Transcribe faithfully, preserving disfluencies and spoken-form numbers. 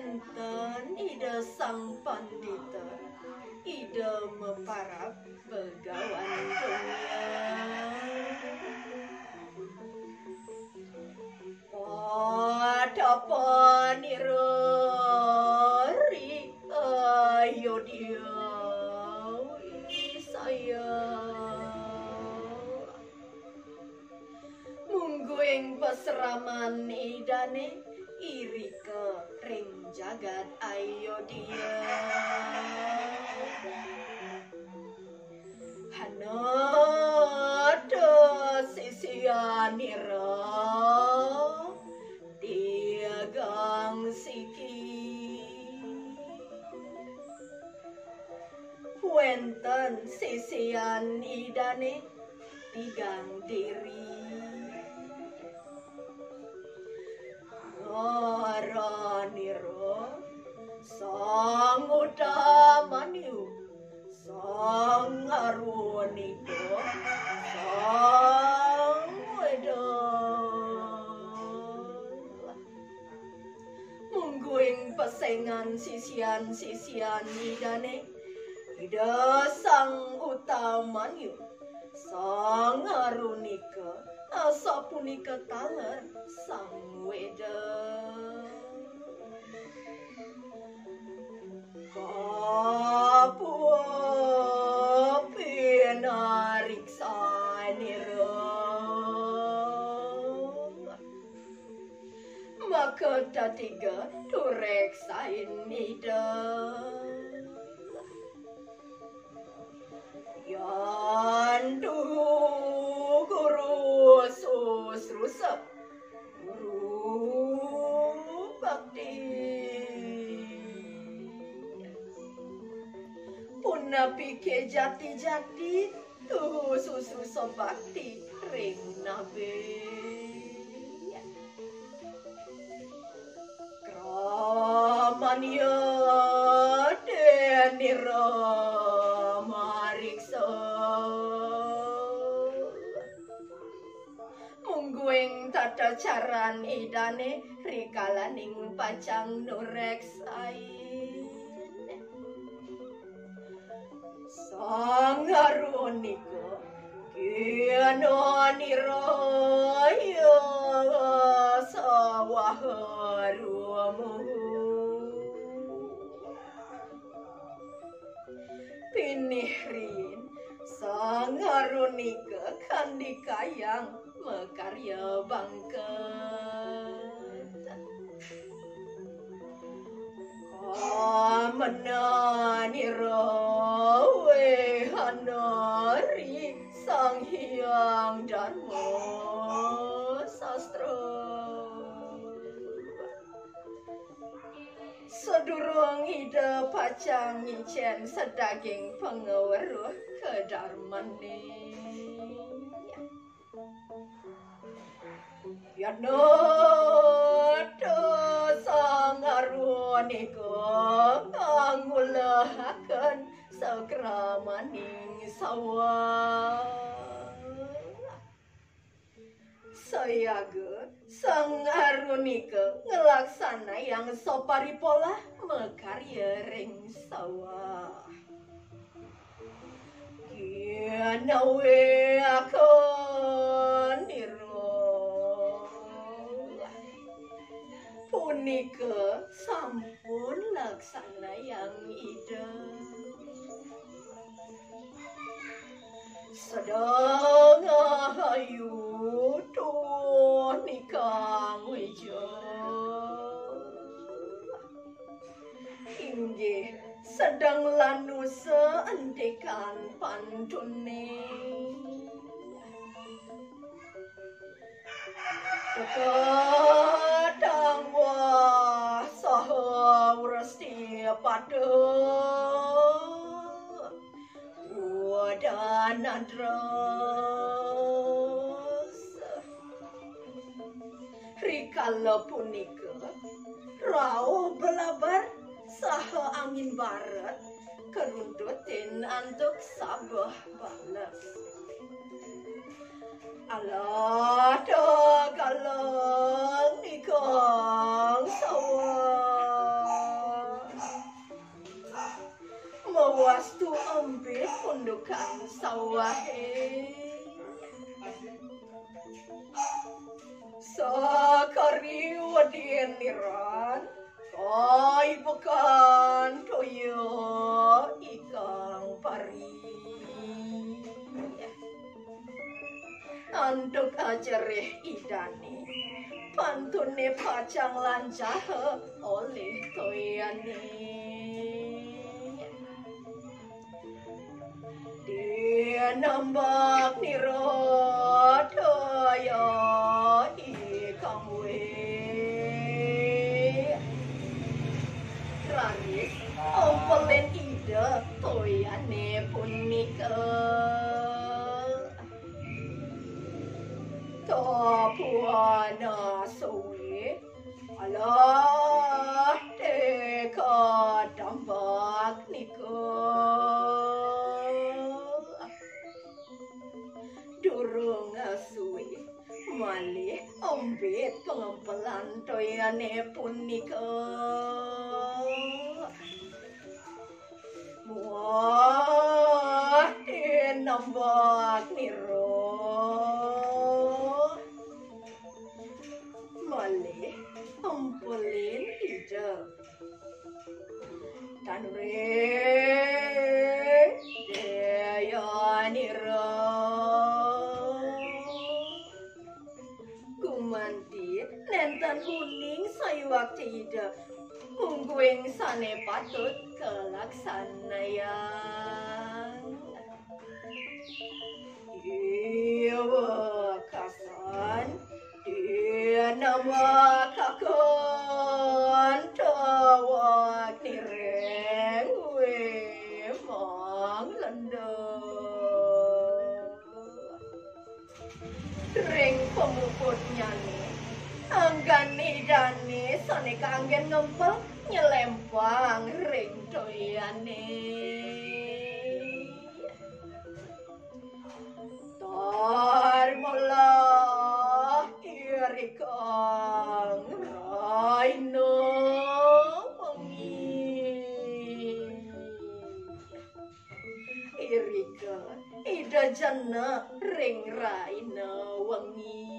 Wénten Ida Sang Pandita, Ida maparab Bagawan Dunya. Patapanira ri Ayodhya Wisaya. Mungguing pasraman Idané irika ring jagat Ayodhya. Hanata sisianira tigang siki. Wénten sisian Idané tigang diri. Ngaranira Sang Utamanya, Sang Arunika, Sang Weda. Mungguing pesengan sisian-sisian Idané, Ida Sang Utamanya, Sang Arunika, asapunika taler Sang Weda. Kapuapi nariksanira. Maka tatiga tureksain Ida. Yan tuhu guru susrusa guru bakti. Punapi ké jati-jati tuhu susrusa bakti ring nabi. Kramanya dénira mariksa. Mungguing tata caran Idané rikalaning pacang nureksain. Sang Arunika kinanira ya sawaha rumuh. Pinih riin Sang Arunika kandikayang makarya bangket. Kamenanira wehana ri Sang Hyang Darma Sastra. Sadurung Ida pacang ngicén sadaging pangaweruh kadarmané. Yanata Sang Arunika ngangulahaken sakramaning sawah. Sayaga Sang Arunika nglaksanayang saparipolah makarya ring sawah. Kinaweakanira punika sampun laksanayang Ida. Sedeng ayu tuh nikang wija. Inggih, sedeng lanusa entikan pantune. Teka tangwah saha wresti pada udan adres. Rikala punika, rauh belabar saha angin baret karuntutin antuk sabeh bales. Alah, da galang nikang sawah. Wastu embé pundukan sawahé. Sakari wedin niran, kaibekan toya ikang pari. Antuk ajerih idané, pantuné pacang lancaha olih toyané. Dinambak nira toya ikang wé. Raris ompelin Ida toyané punika. Tapuana suwi, alah, teka tambak nika. Durung suwi, malih ombit pangempelan toyané punika. Wah, tinambak nira. Malih ompelin Ida. Tan ring dayanira. Gumanti nénten uning sayuwakti Ida, mungguing sané patut kalaksanayang. Iwakasan, dinamakaken tawak niring wimang lenda. Ring pamuputnyané, anggan Idané sané kanggén ngempel nyelempang ring toyané. Tarimalah irikang raina wengi. Irika Ida jenek ring raina wengi.